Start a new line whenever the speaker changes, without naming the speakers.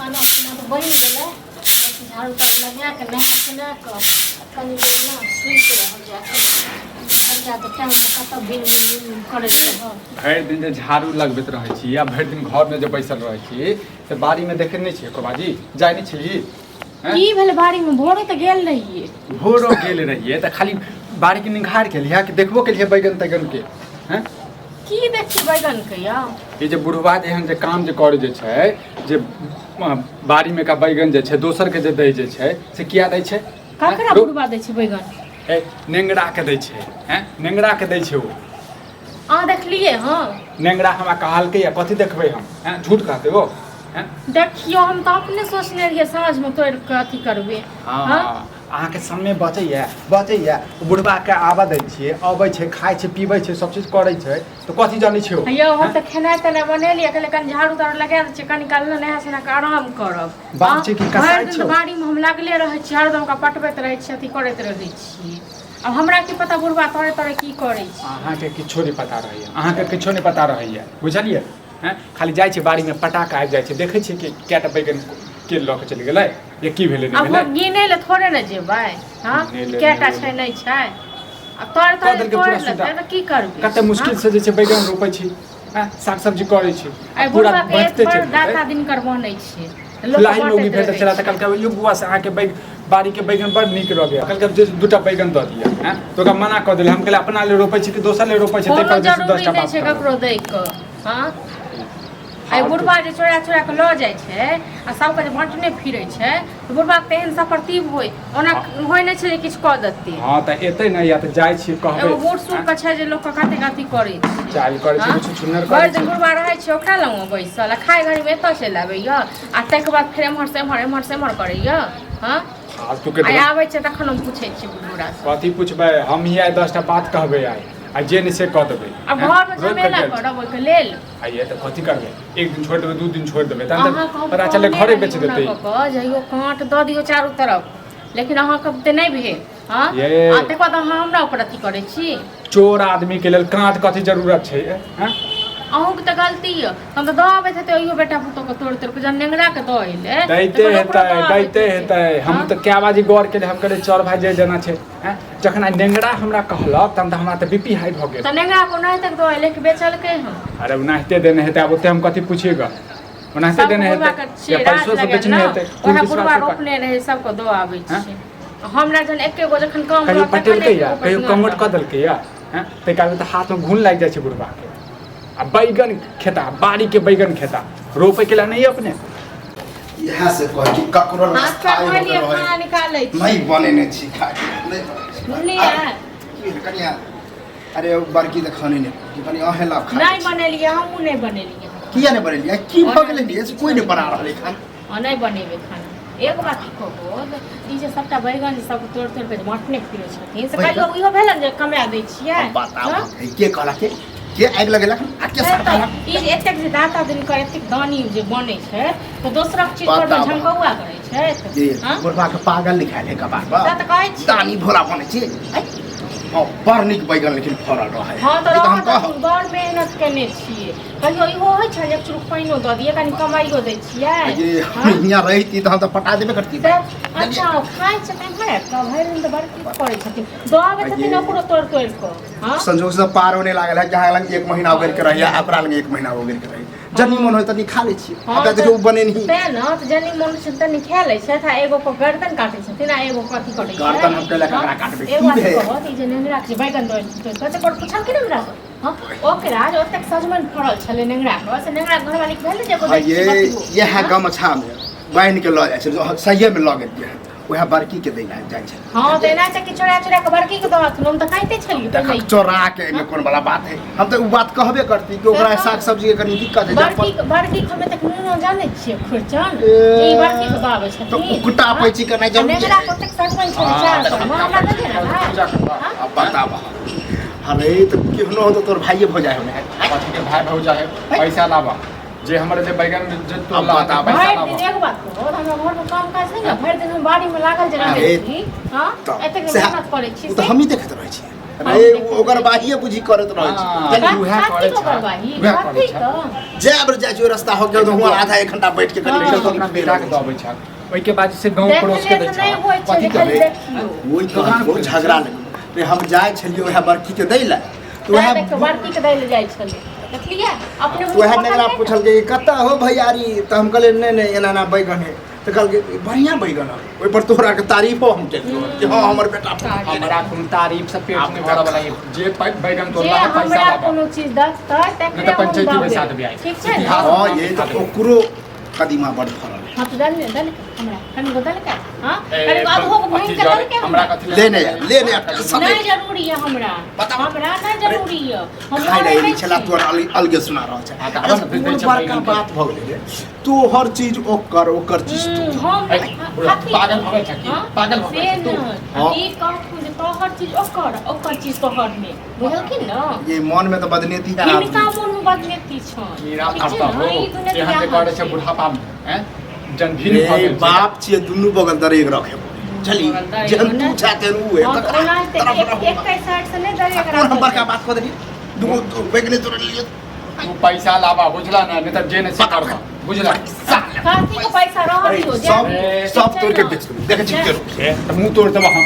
खाना पीना तऽ बनि गेलै। झाड़ू ताड़ू लगा कऽ, नहा सुना कऽ कनि देर ने सुति रहब जाकऽ। घर जाकऽ टाइममे कतऽ बिन बिन बिन बिन करैत रहब।
भरि दिन जे झाड़ू लगबैत रहै छी आ भरि दिन घरमे जे बैसल रहै छी से बाड़ीमे देखै नहि छियै बाजी जाइ नहि छी हैं?
की भेलै बाड़ीमे? भोरे तऽ गेल रहियै।
भोरो गेल रहियै तऽ खाली बाड़ीके निंघार केलियै कि देखबो केलियै बैगन तैगन के? हैं?
की देखियै बैगन के यौ?
ई जे बुढ़वा जे एहन जे काम जे करै जे छै जे बाड़ीमे का बैगन जे छै दोसरके जे दै जे छै से किया दै छै?
ककरा बुढ़वा दै छै बैगन?
ए, नेंगरा के दै छै। हैं, नेंगरा के दै छै ओ।
अहाँ देखलियै? हँ।
नेंगरा हमरा कहलकै या कथी देखबै हम? हैं, झूठ कहतै ओ? हैं?
देखियौ, हम तऽ अपने सोचने रहियै साँझमे तोड़ि कऽ अथी करबै।
हँ, अहाँके समय बचैए बचैए। बुढ़बाके आबऽ दै छियै, अबै छै, खाइ छै, पीबै छै, सब चीज करै छै तऽ कथी जानै छै ओ?
यौ, हम तऽ खेनाइ तेनाइ बनेलियै, कहलियै कनि झाड़ू ताड़ू लगा दै छियै, कनि काल ने नहा सोना कऽ आराम करब।
बाप छै कि कसाइ
भरि दिन
छै?
तऽ बाड़ीमे हम लागले रहै छियै, हरदम ओकरा पटबैत रहै छियै, अथी करैत रहै छियै। आब हमरा की पता बुढ़बा तोड़े तोड़े की करै छै।
अहाँके किछो नहि पता रहैए, अहाँके किछो नहि पता रहैए, बुझलियै? हैं, खाली जाइ छै बाड़ीमे, पटा कऽ आबि जाइ छै। देखै छियै कि कएटा बैगन के लऽ कऽ चलि गेलै या की भेलै नहि
आब
भेलै।
हम गिनै लए थोड़े ने जेबै। हँ,
गिनै लए
कएटा
नहि।
छै नहि छै, आ तोड़
कऽ
तोड़
देलकै
तोड़ि
पूरा
लेतै
सुधा।
तऽ की करबै?
कते मुश्किल से जे छै बैगन रोपै छी, हैं, साग सब्जी करै छी,
आइ
पूरा
बुढ़बा के
बचते
बड़
चलि जेतै।
दाता दिनकर बनै छै, लोक
फुलाही मौगी
बाँटैत
भेटल
रहै
छलै तऽ
छै।
कहलकै, यौ बुआ, से अहाँके बैग बाड़ीके बैगन बड़ नीक रहैए। कहलकै जे दूटा बैगन दऽ दिअ। हैं, तऽ ओकरा मना कऽ देलै। हम कहलियै, अपना ले रोपै छी कि दोसर ले रोपै छी? ताहि
कोनो
पर जे छै
जरूरी
10टा
नहि
बात
छै
कहलक।
ककरो दै के। हँ, आइ बुढ़बा जे चोरा चोरा कऽ लऽ जाइ छै आ सबके जे बाँटने फिरै छै तऽ बुढ़बा तेहन सफरतीब होइ ओना होइ नहि छै जे किछु कऽ देतै।
हँ, तऽ एतै नहि या तऽ जाइ छी कहबै।
एगो बूढ़ सूढ़ के छै जे लोकके कतेक अथी करै छै,
चालि करै छै,
हँ?
छुछुन्नर
भरि
करै
दिन
छै।
बुढ़बा रहै छै ओकरा लगमे बैसल आ खाय घड़ीमे एतऽ चलि आबैया आ ताहिके बाद फेर एम्हर से एम्हर, एम्हर से एम्हर करैया। हँ,
फालतू के
आइ आबै छै तखन हम पूछै छियै बुढ़बा से।
कथी पुछबै? हम ही आइ 10टा बात कहबै आइ आ जे नहि से कऽ देबै।
आब
हैं?
घरमे
रोकि कऽ
झमेला
गेल छी।
करब ओहिके लेल?
आइए तऽ कथी करबै? एक दिन छोड़ि देबै, 2 दिन छोड़ि देबै, तहन
अहाँके
तऽ
हम
पता चललै
कहने
घरे
रही
बेच
ओना
देतै।
कऽ कऽ जइयो काँट दऽ दियौ चारू तरफ, लेकिन अहाँके तऽ नहि भेल। हँ,
ये।
आ तकर बाद अहाँ हमरा ऊपर अथी करै छी।
चोर आदमीके लेल काँट कथी जरूरत छै? हैं?
अहूँके तऽ गलती यऽ, हम तऽ दऽ आबैत हेतै ओहियो बेटा पुतोहके तोड़ि तोड़ि कऽ, जहन नेंगरा के दऽ एलै
दैते
तखन ओकरो
हेतै
दऽ आबैत
दैते
हेतै।
हेतै। हम
हँ?
तऽ कए बाजी गौर केलियै। हम कहलियै, चल भाय, जे जेना छै। हैं, जखन आइ नेंगरा हमरा कहलक तहन तऽ हमरा तऽ बीपी हाई भऽ गेल।
तऽ नेंगरा को ओनाहिते दऽ एलै कि बेचलकै हँ?
अरे, ओनाहिते देने हेतै। आब ओते हम कथी पूछिएगा? ओनाहिते
सबके
देने
बुढ़बा
हेतै
के छै
या
राज
पैसो से
लगल
बेचने
ने
हेतै। कोन
ओएह
विश्वास
बुढ़बा
से
रोपने रहै, सबके दऽ आबै
हैं?
छै। हमरा जहन एके गो जखन काम
कहियो
रहत तखन
पटेलकै
एके
या
गो
कहियो
पर
कमोट कऽ
रहत।
देलकै या? हैं, ताहि कालमे तऽ हाथमे घून लागि जाइ छै बुढ़बाके आ बैगन खेता, बाड़ीके बैगन खेता, रोपैके लेल नहि अपने।
इएह से कहै छी ककरो लग
हाथ पैर
स्थायी
धोइ
होके
लिअ,
रहै।
खाना निकालै छी।
नहि बनेने छी खाय नहि बनेने छी।
बुझलियै?
की भेल कनिया? अरे ओ बड़की तऽ खाने नहि कि कनि अहें लाभ खा
नहि बनेलियै, हमहूँ नहि बनेलियै।
किया नहि बनेलियै? की भऽ गेलै ये से कोइ नहि बना रहल है खाना?
आ नहि बनेबै खाना। एगो बात की कहबो, ई जे सबटा बैगन जे सब तोड़ि तोड़ि कऽ जे बाँटने फिरै छथिन से
बैगन?
कहियो इहो भेल ने जे कमा दै छियै?
अब बताउ।
हँ?
के कहलक? के के आगि लगेलक आ के
से
सरकालक?
तऽ ई जे एतेक जे दाता दिनकर एतेक दानी जे बनै छै तऽ दोसरक चीज पर
बताउ।
झमकौआ करै छथि।
जे
हँ?
बुढ़बा के पागल लिखायल है कपार पर।
सएह तऽ कहै छी।
दानी भोला बनै छी। हँ, बड़ नीक बैगन लेकिन फड़ल रहै।
हँ तऽ
ई तऽ हम
रहत
कहब।
बड़ मेहनत केने छियै। कहियो इहो होइ छै जे एक चुरुक पानिओ दऽ दियै, कनि कमाइयो दै छियै?
ये
हँ?
हियाँ रहिती तऽ हम तऽ पटा देबे करती।
तऽ अच्छा, ओ खाइ छथिन एम्हर आबि कऽ? भरि दिन तऽ बड़ की करै छथिन, दऽ आबै छथिन
ये।
ओकरो तोड़ि तोड़ि कऽ। हँ,
संजोग से पारो नहि लागल है। जहाँ लग एक महीना हो गेल के रही, ओकरा लग एक महीना हो गेल के रही, जनी मन होय तनी खा लै छियै।
हँ,
आ देखियौ बनेनही।
तें ने तऽ जनी मन छै तनी खा लै छथि आ एगो के गर्दन काटै छथिन आ एगो कथी करै छै।
गर्दन हम कैला ककरा काटबै?
एगो
की
बात
भेल?
कहत, ई जे नेंगरा के जे बैगन दऽ तोड़ि कऽ, से पुछलखिन हमरा? हँ, ओकरा जे ओतेक सजमनि फड़ल छलै नेंगरा के, से नेंगरा के घरवाली के भेल जे एगो
हाँ,
दै
ये
छियै बतियो।
इएह
हँ?
गमछा में बान्हि के लऽ जाइ छै, सहिए में लऽ गेलियै हन, उएह बड़की के दै लए जाइ छै।
हँ, तऽ एना छै कि चोरा चोरा कऽ बड़की के दहथिन? हम तऽ कहिते छलियै
देखक
पहिले।
चोरा के एहिमे कोन बला बात है? हम तऽ ओ बात कहबे करती कि ओकरा साग सब्जी के कनि दिक्कत है।
बड़की बड़की हमे तक नूनो जानै छियै खुरचन
ए,
ई बड़की के बाबे छथिन।
तऽ उकटा पैची करनाइ जरूरी
नेंगरा
है।
कतेक सजमनि छलै चार सौ हमरा दे दे ने भाय।
पूजा करबा।
हाँ?
अब बताब, अरे तऽ केहनो हो तऽ तोर भाइये भऽ जाइ होने।
कथी के भाई भौजा है? पैसा लाबा, जे हमर जे बैगन जे तोड़ला
अब बताब।
पैसा
भरि
लाबा।
दिन एक बात कहू, हमरा घरमे काम काज नहि ने, भरि दिन हम बाड़ीमे लागल जे रहै
अरे,
छी। हँ,
तऽ
एतेक
सएह-
मेहनत करै छी
ओ तऽ
से
हमही देखैत रहै छियै। अरे ओकर बाहिए बुझी करैत रहै छै।
हाँ, उएह
कथी
करै
के
छै।
ओकर
उएह करै
कथी
छै।
के?
जाय बेर जाइ छी ओहि रास्ता हो गेल तऽ हुआँ आधा एक घंटा बैठ के कनि
हाँ।
तऽ अपना बेटा के दबै छह, ओहिके बाद से गाँव पड़ोस के दै
देखले तऽ नहि
छह।
होइ छै
कथी
जे खाली
करबै?
देखियौ।
ओहि
दोकान
बहुत
खोलै
झगड़ा
छै।
लगल रे। हम जाइ छलियै उएह बड़की के दै लए तऽ
वएह
उएह
देखियौ, बड़की के दै लए जाइ छलै, देखलियै अपने मुँह
उएह
से
नेगरा
पकड़लै।
पुछलकै कतऽ हो भैयारी, तऽ हम कहलियै नहि नहि एना एना बैगन है, तऽ कहलकै बढ़िआँ बैगन है। ओहिपर तोहरा के तारीफो हम केलियौ कि हँ हमर बेटा।
हमरा कोनो तारीफ से पेट नहि भरऽ वाला ये। जे बैगन
जे
तोड़ला है पैसा
हमरा
लाबऽ।
कोनो चीज देतै
नहि
तकरे
तऽ
हम
पंचायती बैसा
देबै।
देबै आइ।
ठीक छै ने?
इतिहास।
हँ ये तऽ ओकरो कदीमा बड़ फड़ल है।
हाँ, तऽ देलकै देलकै हमरा कनिगो देलकै। हाँ,
ए,
कनिगो आधो के
अथी
भाँगि के
जरे,
देलकै
हमरा
हमरा।
कथी
ले नहि आब, ले नहि आब, टेंशन
नहि
नहि।
जरूरी यऽ हमरा।
बताउ।
हमरा नहि जरूरी यऽ, हम
खाय
मरै
लए
नहि
छला
छी।
तोहर अलगे सुना रहल छै।
हाँ, तऽ
अरे
आब ने
कोन
दै छै
बड़का
बैगन के।
बात भऽ गेलै रे, तोहर चीज ओकर, ओकर चीज
हम्म,
तू।
हम
ए, बुढ़ा,
कथी?
पागल भऽ गेल छै की?
हाँ?
पागल भऽ
से
गेल छै तू?
नहि।
हाँ।
ई कहथुन जे तोहर चीज ओकर, ओकर चीज तोहर नहि, बुझलखिन ने?
ये मन में तऽ बदनेती है
हिनका
आदमी।
मोन में बदनेती छनि।
कीड़ा
ठीक छै
फड़ता
ने?
हो
ई दुनिया
एहन जे
अहाँ
करै छै
छी।
बुढ़ापा मे हैं जनधीर भऽ
रे
गेल छै।
बाप छियै, दुनू बगल दरेग रखे चली।
बगल दरेग
जेहन
ने।
तू छा तेहन ऊ है।
हाँ, तऽ
ककरा
ओनाहिते
तरफ
एक
रहू।
एके साइड से नहि दरेग
कोन हम
राखल
बड़का
छै।
बात कऽ देलियै? दूगो दू बैगने तोड़ लेलियै।
तू पैसा लाबा, बुझला ने? नहि तऽ जे नहि से करबा, बुझला?
कथी के पैसा रहऽ
अरे
दियौ।
सब
ए,
सब तोड़ के बेच देबै, देखै छी केरो।
ए, तऽ मुँह तोड़ देबऽ हम।